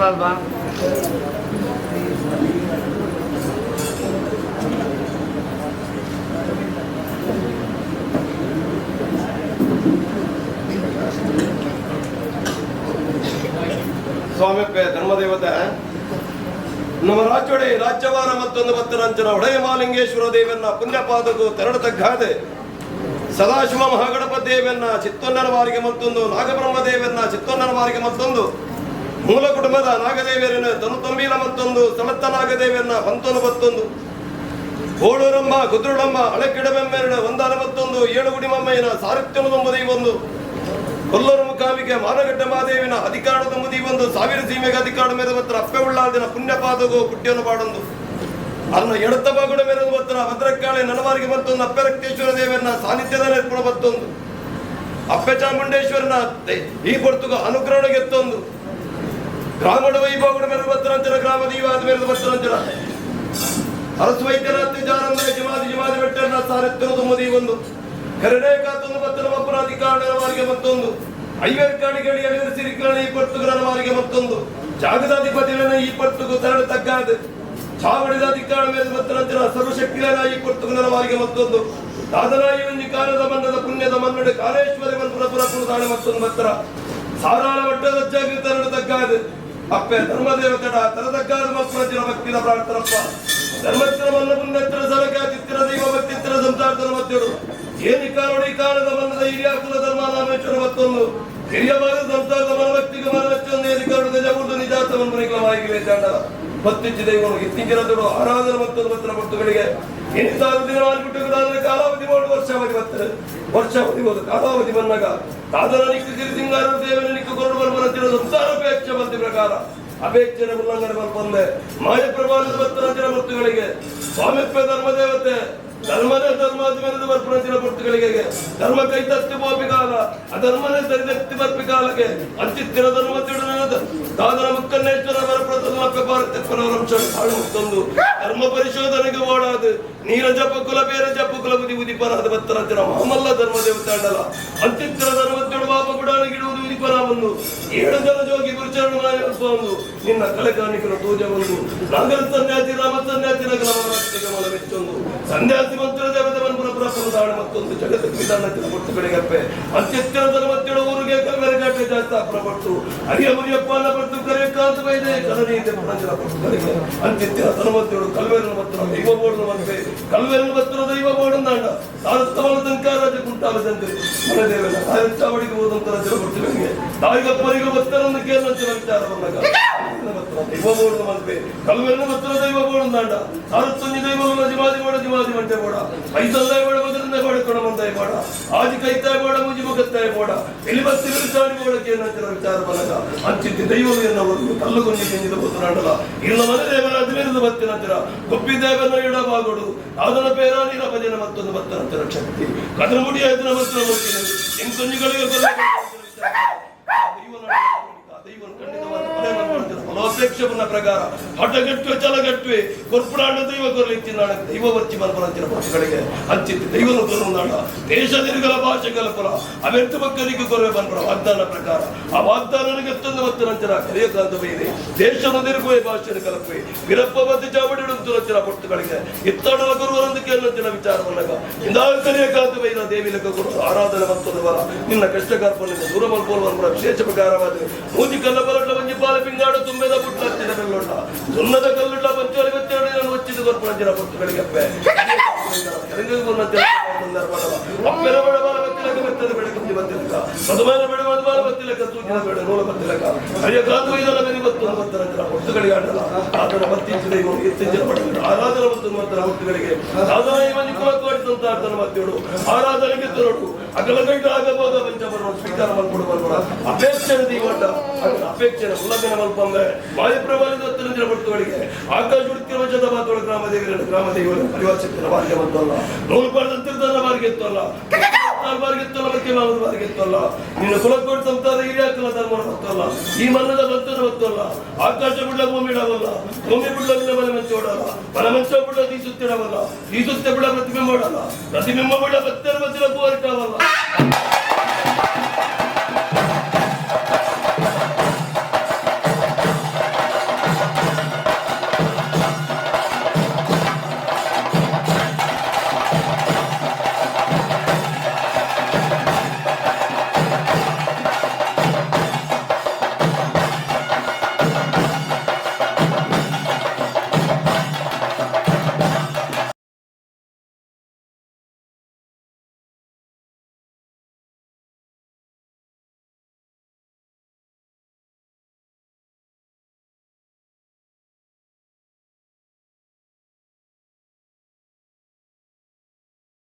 ಅಲ್ವಾ? ಸ್ವಾಮಿಯಪ್ಪೆ ಧರ್ಮದೇವತೆ ನಮ್ಮ ರಾಜ್ಯೊಡೆ ರಾಜ್ಯವಾರ ಮತ್ತೊಂದು ಭಕ್ತರಂಚನ ಒಡೆಯ ಮಾಲಿಂಗೇಶ್ವರ ದೇವನ್ನ ಪುಣ್ಯಪಾದಕು ತೆರಡು ತಗ್ಗಾದೆ ಸದಾಶಿವ ಮಹಾಗಣಪ ದೇವನ್ನ ಚಿತ್ತೊನ್ನನ ವಾರಿಗೆ ಮತ್ತೊಂದು, ನಾಗಬ್ರಹ್ಮ ದೇವನ್ನ ಚಿತ್ತೊನ್ನನ ವಾರಿಗೆ ಮತ್ತೊಂದು, ಮೂಲ ಕುಟುಂಬದ ನಾಗದೇವಿಯರನ್ನ ತನು ತಂಬೀಲ ಮತ್ತೊಂದು, ಸ್ಥಳತ್ತ ನಾಗದೇವಿಯನ್ನ ಪಂತೊಂದು ಮತ್ತೊಂದು, ಬೋಳೂರಮ್ಮ ಕುದುರುಳಮ್ಮ ಅಳಕಿಡಮೆಮ್ಮೆರಡು ಒಂದಾನ ಮತ್ತೊಂದು, ಏಳುಗುಡಿ ಮಮ್ಮಯ್ಯನ ಸಾರಥ್ಯನು ಒಂದು, ಕೊಲ್ಲೂರು ಮುಖಾಮಿಗೆ ಮಾನಗಡ್ಡ ಮಹಾದೇವಿನ ಅಧಿಕಾರದ ಮುದಿ ಒಂದು, ಸಾವಿರ ಸೀಮೆಗೆ ಅಧಿಕಾರ ಮೇರೆ ಮಾತ್ರ ಅಪ್ಪೆ ಉಳ್ಳಾದಿನ ಪುಣ್ಯಪಾದಗು ಪುಟ್ಯನು ಪಾಡೊಂದು, ಅನ್ನ ಎಡತ ಬಾಗುಡ ಮೇರೆ ಮತ್ರ ಭದ್ರಕಾಳಿ ನನವಾರಿಗೆ ಮತ್ತೊಂದು, ಅಪ್ಪೆ ರಕ್ತೇಶ್ವರ ದೇವನ ಸಾನ್ನಿಧ್ಯದ ನಿರ್ಪಣ ಮತ್ತೊಂದು, ಅಪ್ಪೆ ಚಾಮುಂಡೇಶ್ವರನ ಈ ಪೊರ್ತುಗ ಅನುಗ್ರಹಣಗೆತ್ತೊಂದು, ಗ್ರಾಮಡ ವೈಭೋಗಡ ಮೇರೆ ಭದ್ರಂಚನ ಗ್ರಾಮ ದೀವಾದ ಮೇರೆ ಭದ್ರಂಚನ ಅರಸು ವೈದ್ಯನಾಥ ಜಾರಂದ ಜಿಮಾದಿ ಜಿಮಾದಿ ಬೆಟ್ಟನ ಸಾರಥ್ಯದ ಮುದಿ ಒಂದು, ಕರಡೆ ಕಾತೊಂದು ಬತ್ತನ ಬಪ್ಪನ ಅಧಿಕಾರನ ಮತ್ತೊಂದು, ಐವೇರ್ ಕಾಣಿಗಳಿ ಅಳಿವರು ಸಿರಿಕರಣ ಈ ಪರ್ತುಗರ ಮಾರಿಗೆ ಮತ್ತೊಂದು, ಜಾಗದಾಧಿಪತಿಗಳನ್ನ ಈ ಪರ್ತುಗು ತರಡು ತಗ್ಗಾದ ಚಾವಡಿದ ಅಧಿಕಾರ ಮೇಲೆ ಮತ್ತನಂತರ ಸರ್ವಶಕ್ತಿಗಳ ಈ ಪರ್ತುಗನ ಮಾರಿಗೆ ಮತ್ತೊಂದು, ದಾದನಾಯಿ ಒಂಜಿ ಕಾಲದ ಮನ್ನದ ಪುಣ್ಯದ ಮನ್ನಡೆ ಕಾಲೇಶ್ವರಿ ಮಂತ್ರ ಪುರ ತಾಣ ಮತ್ತೊಂದು ಮತ್ತರ ಸಾರಾಳ ಮಟ್ಟದ ಜಾಗೃತ ತರಡು ತಗ್ಗಾದ ಅಪ್ಪೆ ಧರ್ಮದೇವತಡ ತರದಗ್ಗಾದ ಮಕ್ಕಳ ಭಕ್ತಿನ ಪ್ರಾರ್ಥನಪ್ಪ ಧರ್ಮಸ್ಥಳ ಮನ್ನ ಪುಣ್ಯತ್ರ ಸರಕ ಚಿತ್ತಿರ ದೈವ ಭಕ್ತಿತ್ತಿರ ಸಂಸಾರದ ಮಧ್ಯರು ಏನು ಕಾಲೋಡಿ ಕಾಲದ ಮನ್ನದ ಹಿರಿಯ ಕುಲ ಧರ್ಮ ರಾಮೇಶ್ವರ ಮತ್ತೊಂದು ಹಿರಿಯ ಭಾಗದ ಸಂಸಾರದ ಮನಭಕ್ತಿಗೆ ಮನವೆಚ್ಚೊಂದು ಏನು ಕರುಣದ ಜಗುಡು ನಿಜಾತ ಮನ್ಮನಿಗಳಾಗಿವೆ ಚಾಂಡ ಪತ್ತಿಚ್ಚಿ ದೈವನು ಇತ್ತೀಚಿನ ಆರಾಧನೆ ಮತ್ತೊಂದು ಮಾತ್ರ ಭಕ್ತುಗಳಿಗೆ ಎನಿತಾದ ದಿನ ಮಾಡಿಬಿಟ್ಟು ಕಾಲಾವಧಿ ಮಾಡು ವರ್ಷಾವಧಿ ಬರ್ತಾರೆ ವರ್ಷಾವಧಿ ಹೋದ ಕಾಲಾವಧಿ ಬಂದಾಗ ತಾದನ ನಿಕ್ಕು ಸಿರಿ ಸಿಂಗಾರ ದೇವನ ನಿಕ್ಕು ಕೊರಡು ಬರುವ ಸಂಸಾರಾಪೇಕ್ಷೆ ಬಂದ ಪ್ರಕಾರ ಅಪೇಕ್ಷೆನ ಉಲ್ಲಂಘನೆ ಬಂದೆ ಮಾಯ ಪ್ರಭಾವದ ಭಕ್ತರ ಮೂರ್ತಿಗಳಿಗೆ ಸ್ವಾಮಿತ್ವ ಧರ್ಮದೇವತೆ ಧರ್ಮನೇ ಧರ್ಮಾದ ಮೇಲೆ ಬರ್ಪಣಚಿನ ಮೂರ್ತಿಗಳಿಗೆ ಧರ್ಮ ಕೈತತ್ತಿ ಬೋಪಿಕಾಲ ಅಧರ್ಮನೇ ಸರಿದತ್ತಿ ಬರ್ಪಿಕಾಲಕ್ಕೆ ಅಂಚಿತ್ತಿರ ಧರ್ಮ ತಿಡನ ದಾದನ ಮುಕ್ಕನ್ನೇಶ್ವರ ವರಪ್ರಸನ್ನಪ್ಪ ಭಾರತಪ್ಪನವರಂಶ ಮತ್ತೊಂದು ಧರ್ಮ ಪರಿಶೋಧನೆಗೆ ಓಡಾದು ನೀರ ಜಪ ಕುಲ ಬೇರೆ ಜಪ ಕುಲ ಬುದಿ ಉದಿಪರಾದ ಭಕ್ತರ ಮಾಮಲ್ಲ ಧರ್ಮ ದೇವತೆ ಅಣ್ಣಲ ಅಂಚಿತ್ತಿರ ಧರ್ಮ ತಿಳು ಬಾಪ ಗುಡಾನ ಗಿಡುವುದು ಉದಿಪರ ಬಂದು ಏಳು ಜನ ಜೋಗಿ ಗುರುಚರಣ ಒಂದು ನಿನ್ನ ಕಲೆಕಾಣಿಕರ ತೂಜ ಒಂದು ನಾಗರ ಸನ್ಯಾಸಿ ರಾಮ ಸನ್ಯಾಸಿ ನಗರ ಮೆಚ್ಚೊಂದು ಸನ್ಯಾಸಿ ಮಂತ್ರ ದೇವತೆ ಮನ್ಪುರ ಪುರ ಮತ್ತೊಂದು ಜಗತ್ತಿಗೆ ವಿಧಾನ ಕೊಟ್ಟು ಅಂತ್ಯತ್ತರ ಧರ್ಮತ್ತೇಳು ಊರಿಗೆ ಕಲ್ವೆರೆ ಘಾಟೆ ಜಾಸ್ತಿ ಕೊಟ್ಟು ಅರಿಯ ಮುರಿಯಪ್ಪ ಬರ್ತು ಕರೆ ಕಾಂತ ಬೈದೆ ಕಲನೀತೆ ಪುರಂಜನ ಕೊಟ್ಟುಗಳಿಗೆ ಅಂತ್ಯತ್ತರ ಧರ್ಮತ್ತೇಳು ಕಲ್ವೆರನ ಮತ್ರ ದೈವ ಬೋರ್ಡ್ ಮತ್ತೆ ಕಲ್ವೆರನ ಮತ್ರ ದೈವ ಬೋರ್ಡ್ ಅಂದಾಂಡ ಸಾರಸ್ತವನ ತನಕ ರಾಜ ಕುಂಟಾಲ ತಂತ್ರಿ ಮನದೇವನ ಚಾವಡಿಗೆ ಹೋದಂತ ರಜೆ ಕೊಡ್ತಿಗಳಿಗೆ ತಾಯಿಗಪ್ಪರಿಗೆ ಭಕ್ತರನ್ನು ಕೇಳಂಚಿನ ವಿಚಾರ ಬಂದಾಗ ದೈವ ಬೋರ್ಡ್ ಮದ್ವೆ ಕಲ್ವೆರನ ಮತ್ರ ದೈವ ಬೋರ್ಡ್ ಅಂದಾಂಡ ಸಾರಸ್ತಂಜಿ ದೈವ ಜಿಮಾದಿ ಬೋಡ ಜಿಮಾದಿ ಮಂಟೆ ಬೋಡ ಪೈಸಲ್ದಾಯ ಬೋಡ ಬದರಿಂದ ಬೋಡ ಕೊಡಮಂದಾಯ ಬೋಡ ಆಜಿ ಕೈತಾಯ ಬೋಡ ಮುಜಿ ಮುಖತ್ತಾಯ ಬೋಡ ಎಲ್ಲಿ ಬಸ್ತಿ ಚಾಡಿ ಬೋಡಕ್ಕೆ ಏನಂತಿರ ವಿಚಾರ ಬಂದಾಗ ಅಂಚಿತ್ತಿ ದೈವವೆನ್ನ ಒಂದು ಕಲ್ಲು ಕೊಂಜಿ ಕೆಂಜಿದ ಬೋತನಾಡಲ ಇಲ್ಲ ಮನೆ ದೇವರ ಹದಿನೈದು ಬತ್ತಿನಂತಿರ ಕೊಪ್ಪಿ ದೇವನ ಇಡಬಾಗೋಡು ಆದನ ಪೇರ ನೀರ ಭಜನೆ ಮತ್ತೊಂದು ಬತ್ತನಂತಿರ ಶಕ್ತಿ ಕದರಮುಡಿ ಆಯ್ತನ ಮತ್ತಿನ ಮುಟ್ಟಿನ ಎಂಕೊಂಜಿಗಳಿಗೆ ಫಲಾಪೇಕ್ಷವನ್ನ ಪ್ರಕಾರ ಹಠಗಟ್ಟುವೆ ಚಲಗಟ್ಟುವೆ ಕೊರ್ಪುಡಾಂಡ ದೈವ ಕೊರಲಿಚ್ಚಿನಾಡ ದೈವ ವರ್ಚಿ ಮನ್ಪರಂಚಿನ ಪಕ್ಷಗಳಿಗೆ ಅಂಚಿತ್ತು ದೈವನು ಕೊರುನಾಡ ದೇಶ ತಿರುಗಲ ಭಾಷೆ ಕಲ್ಪಲ ಅವೆಂಟು ಮಕ್ಕಳಿಗೆ ಕೊರವೆ ಬನ್ಪರ ವಾಗ್ದಾನ ಪ್ರಕಾರ ಆ ವಾಗ್ದಾನನಿಗೆ ತಂದು ಮತ್ತರಂಚನ ಕರೆಯಕಾಂತ ಬೈದೆ ದೇಶದ ತಿರುಗುವೆ ಭಾಷೆಯನ್ನು ಕಲಪುವೆ ವೀರಪ್ಪ ಮತ್ತು ಚಾವಡಿಡುಂತು ರಚನ ಪೊಟ್ಟುಗಳಿಗೆ ಇತ್ತಾಡಲ ಗುರುವರೊಂದು ಕೇಳಂಚಿನ ವಿಚಾರವನ್ನಗ ಇಂದಾಗ ಕರೆಯಕಾಂತ ಬೈದ ದೇವಿ ಲೆಕ್ಕ ಗುರು ಆರಾಧನೆ ಮತ್ತೊಂದು ಬಲ ನಿನ್ನ ಕಷ್ಟ ಕಾರ್ಪಣ್ಯದಿಂದ ದೂರ ಮಲ್ಪೋಲ್ ವಿಶೇಷ ಪ್ರಕಾರವಾದ ಮೂಜಿ ಕಲ್ಲ ಬಲಟ ಒಂಜಿ ಪಾಲ ಪಿಂಗಾಡು ತುಂಬೆದ ಬುಟ್ಟ ಹಚ್ಚಿದ ಬೆಲ್ಲೊಂಡ ಸುಣ್ಣದ ಕಲ್ಲುಳ್ಳ ಪಂಚೋಲಿ ಬಚ್ಚೋಡಿ ನಾನು ಒಚ್ಚಿದ ಕೊರ್ಪುಣಂಚಿನ ಪೊಟ್ಟುಗಳಿಗೆ ಅಪ್ಪೆ ಅಪ್ಪೆನ ಬೇಡ ಬಾಲ ಬತ್ತಿಲಕ ಬೆತ್ತದ ಬೇಡ ಕುಂಜಿ ಬತ್ತಿಲಕ ಮಧುಮೇನ ಬೇಡ ಮಧುಮಾನ ಬತ್ತಿಲಕ ತೂಜಿನ ಬೇಡ ನೂಲ ಬತ್ತಿಲಕ ಹರಿಯ ಕಾದು ಇದರ ಬೆರಿ ಬತ್ತು ಬತ್ತರಂಚಿನ ಪೊಟ್ಟುಗಳಿಗೆ ಆಡಲ್ಲ ಆತನ ಬತ್ತಿಚ್ಚಿದ ಇವರು ಎತ್ತಿಂಚಿನ ಪಟ್ಟುಗಳು ಆರಾಧನೆ ಮತ್ತು ಮತ್ತರ ಹುಟ್ಟುಗಳಿಗೆ ಸಾಧನ ಇವನಿ ಕುಲಕೋಟಿ ಸಂತಾರ್ತನ ಮತ್ತೇಳು ಆರಾಧನೆಗೆ ತರಡು ಅಗಲಗೈಟ ಆಗಬಹುದು ಪಂಚ ಬರುವ ಸ್ವೀಕಾರ ಮಲ್ಪಡು ಬರುವ ಅಪೇಕ್ಷೆ ದೀವಟ ಅಪೇಕ್ಷೆ ಉಲ್ಲಂಘನೆ ಮಲ್ಪಂಬೆ ಮಾಯಪ್ರಬಲದ ಹತ್ತಿರ ಪಟ್ಟುಗಳಿಗೆ ಆಕಾಶ ಹುಡುಕಿರುವ ಜದ ಮಾತೋಳ ಗ್ರಾಮ ದೇವರ ಗ್ರಾಮ ದೇವರ ಪರಿವಾರ ಶಕ್ತಿನ ಬಾರಿಗೆ ಬಂತಲ್ಲ ನೂಲು ಪಡೆದಂತಿರ್ತಾನ ಬಾರಿಗೆ ಇತ್ತಲ್ಲ. ಬಾರಿಗೆತ್ತಲ್ಲ, ಬಕ್ಕೆ ಮಾಮದ ಬಾರಿಗೆತ್ತಲ್ಲ. ನಿನ್ನ ಕುಲಕೋಟಿ ಸಂತಾದ ಹಿರಿಯಾಕಲ್ಲ, ಧರ್ಮ ಬತ್ತಲ್ಲ, ಈ ಮನ್ನದ ಭಕ್ತರು ಬತ್ತಲ್ಲ. ಆಕಾಶ ಬಿಡ್ಲ ಭೂಮಿ ಇಡವಲ್ಲ, ಭೂಮಿ ಬಿಡ್ಲ ನಿನ್ನ ಮನೆ ಮಂಚ ಓಡಲ್ಲ, ಮನೆ ಮಂಚ ಬಿಡ್ಲ ತೀಸುತ್ತಿಡವಲ್ಲ, ತೀಸುತ್ತೆ ಬಿಡ ಪ್ರತಿಬಿಂಬ ಓಡಲ್ಲ, ಪ್ರತಿಬಿಂಬ ಬಿಡ ಭಕ್ತರ ಮಧ್ಯದ ಪೂವರಿಟಾವಲ್ಲ.